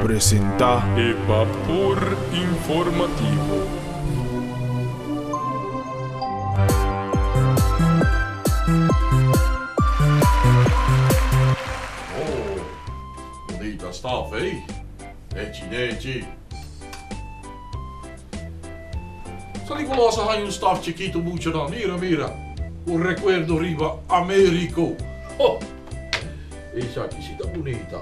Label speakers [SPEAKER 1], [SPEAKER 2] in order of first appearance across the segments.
[SPEAKER 1] presentá.
[SPEAKER 2] E bapor informativo.
[SPEAKER 3] Oh, bunita staf, ey. Nechi, nechi. San Nicolas a haña un staf chikitu muchanan, mira, mira, ku rekuerdo riba Americo. Ho! Esaki si ta bunita.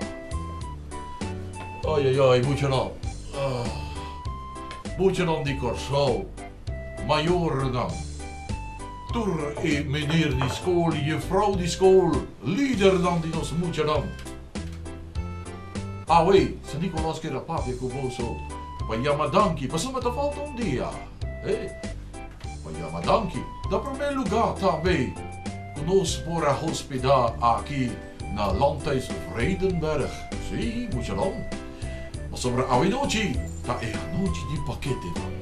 [SPEAKER 3] Ai, ai, ai, muchanan. Ah, muchanan di Kòrsou, mayornan, tur e meneer di skol, jefrou di skol, lidernan di nos muchanan. Awe, San Nicolas keda papia ku boso pa yama danki pasobra ta falta un dia, eh, pa yama danki. Na promé lugá tambe ku nos por a hospedá aki na Landhuis Vredenberg, sí, muchanan, pasobra awe nochi ta e anochi di paketenan.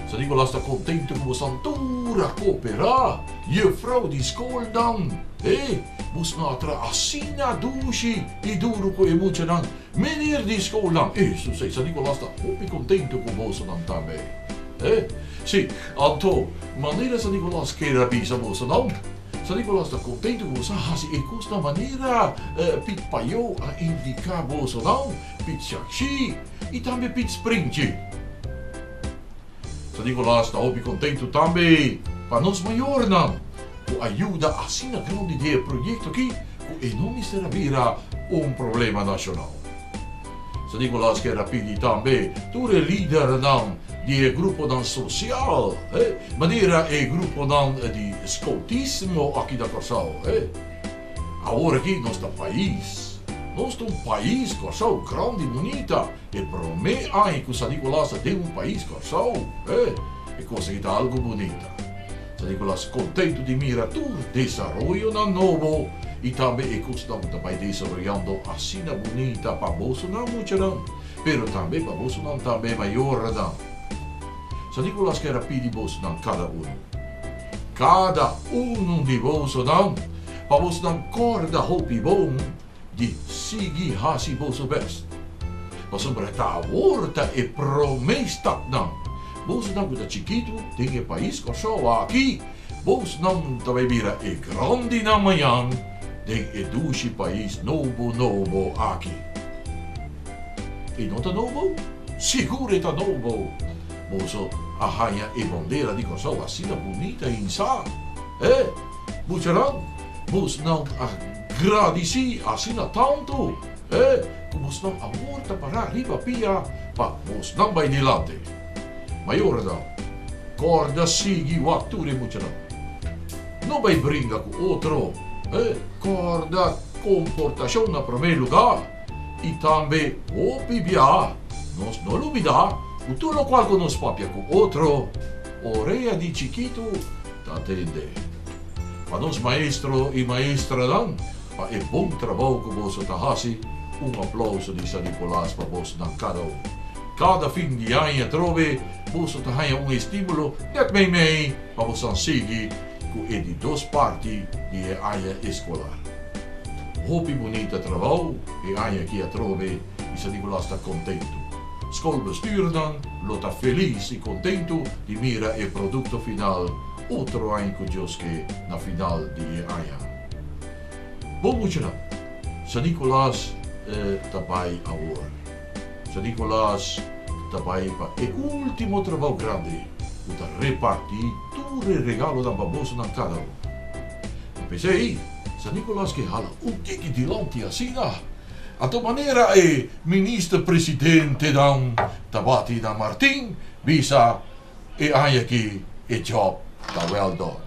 [SPEAKER 3] San Nicolas ta kontentu ku bosan tur a kooperá, jefrou di skolnan, eh. Bos no a traha asina dushi i duru ku e muchanan, meneer di skolnan. Esun ei, San Nicolas ta hopi kontentu ku bosonan tambe. Eh, si, anto, manera San Nicolas ker a bisa bosonan, San Nicolas ta kontentu ku boso a hasi e kosnan manera Piet Payó a indiká bosonan, Piet Shakshi i tambe Piet Springtje. San Nicolas ta hopi kontentu tambe pa nos mayornan ku a yuda asina grandi den e proyekto aki ku e no mester a bira un problema nashonal. San Nicolas kier a pidi tambe tur e lidernan di e gruponan sosial, manera e gruponan di skoutismo aki na Kòrsou. Awor aki nos ta pais. Nos ta un pais, Kòrsou, grandi, bunita. E promé aña ku San Nicolas ta den un pais, Kòrsou, eh, e kos aki ta algu bunita. San Nicolas kontentu di mira tur desaroyonan nobo i tambe e kosnan ku ta bai desaroyando asina bunita pa bosonan muchanan, pero tambe pa bosonan tambe mayornan. San Nicolas kier a pidi bosonan kada unu, kada unu di bosonan, pa bosonan kòrda hopi bon di sigui hasi boso bèst. Pasobra ta awor ta e promé stapnan. Bosonan ku ta chikitu den e pais Kòrsou aki, bosnan ta bai bira e grandinan mañan den e dushi pais nobo nobo aki. E no ta nobo? Sigur e ta nobo! Boso a haña e bandera di Kòrsou asina bunita i insá. Eh, muchanan, bosnan a gradisí asina tantu, eh, ku bosnan awor ta pará riba pia pa bosnan bai dilanti. Mayornan, kòrda sigui wak tur e muchanan. No bai bringa ku otro, eh, kòrda komportashon na promé lugá. I tambe hopi bia nos no lubidá ku tur lokual ku nos papia ku otro, orea di chikitu ta tende. Pa nos maestro i maestranan, pa e bon trabou ku boso ta hasi, un aplauso di San Nicolas pa bosnan kada un. Kada fin di aña atrobe boso ta haña un estímulo nèt meimei pa bosan sigui ku e di dos parti di e aña eskolar. Hopi bunita trabou e aña aki atrobe i San Nicolas ta kontentu. Skolbestuurnan lo ta felis i kontentu di mira e produkto final otro aña ku Dios ke na final di e aña. Bon muchanan, San Nicolas ta bai awor. San Nicolas ta bai pa e ultimo trabou grandi ku ta reparti tur e regalonan pa bosonan kada un. Ta p'esei San Nicolas ke hala un tiki dilanti asina. Anto manera e minister presidentenan ta bati na Martin bisa e aña aki e job ta well done.